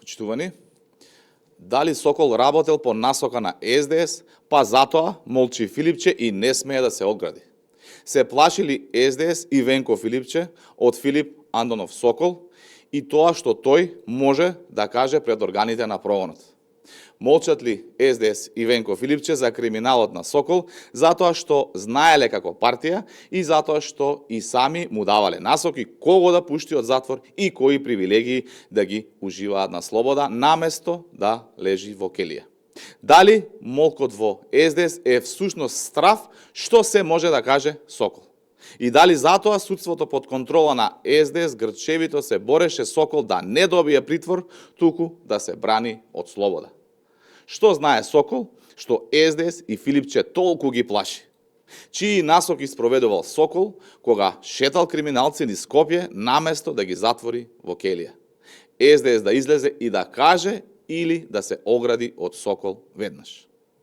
Почитувани, дали Сокол работел по насока на СДС, па затоа молчи Филипче и не смее да се одгради. Се плашили СДС и Венко Филипче од Филип Андонов Сокол и тоа што тој може да каже пред органите на прогонот. Молчат ли СДС и Венко Филипче за криминалот на Сокол, затоа што знаеле како партија и затоа што и сами му давале насоки кого да пушти од затвор и кои привилегии да ги уживаат на слобода, наместо да лежи во келија. Дали молкот во СДС е всушност страв што се може да каже Сокол? И дали затоа судството под контрола на СДС грчевито се бореше Сокол да не добие притвор, туку да се брани од слобода? Што знае Сокол, што СДС и Филипче толку ги плаши? Чии насоки спроведувал Сокол кога шетал криминалци низ Скопје наместо да ги затвори во келија? СДС да излезе и да каже или да се огради од Сокол веднаш.